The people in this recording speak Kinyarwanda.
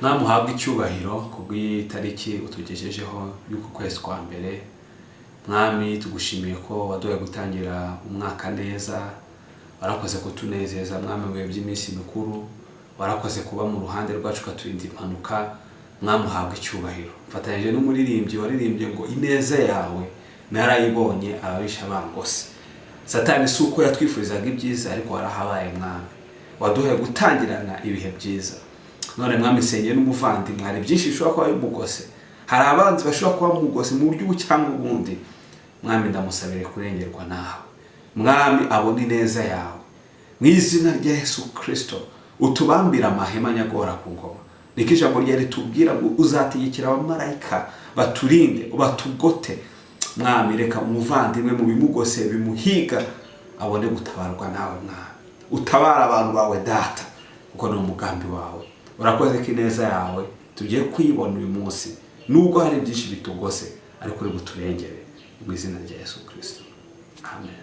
Mwami, uhabwe icyubahiro kubw'itariki utugejejeho y'uku kwezi kwa mbere. Mwami, tugushimiye ko waduhaye gutangira umwaka neza. Warakoze kutunezeza, Mwami, mu bihe by'iminsi mikuru. Warakoze kuba mu ruhande rwacu, ukaturinda impanuka. Mwami, uhabwe icyubahiro. Mfatanyije n'umuririmbyi waririmbye ngo: "Ineza yawe narayibonye ababisha bangose." Satani si uko yatwifurizaga ibyiza, ariko warahabaye, Mwami, waduhaye gutangirana ibihe byiza. None Mwami, nsengeye n'umuvandimwe. Hari byinshi bishobora kuba bimugose, hari abanzi bashobora kuba bamugose mu buryo ubu cyangwa ubundi. Mwami, ndamusabire kurengerwa nawe. Mwami, abone ineza yawe mu izina rya Yesu Kirisito. Utubambire amahema nyagora ku ngoma. Niko ijambo rye ritubwira ngo uzategekera abamarayika baturinde, batugote. Mwami, reka umuvandimwe mu bimugose bimuhiga abone gutabarwa nawe. Mwami, utabara abantu bawe, Data, kuko ni umugambi wawe. Urakoze ko ineza yawe tugiye kuyibona uyu munsi, nubwo hari byinshi bitugose, ariko uri buturengere mu izina rya Yesu Kirisito, amen.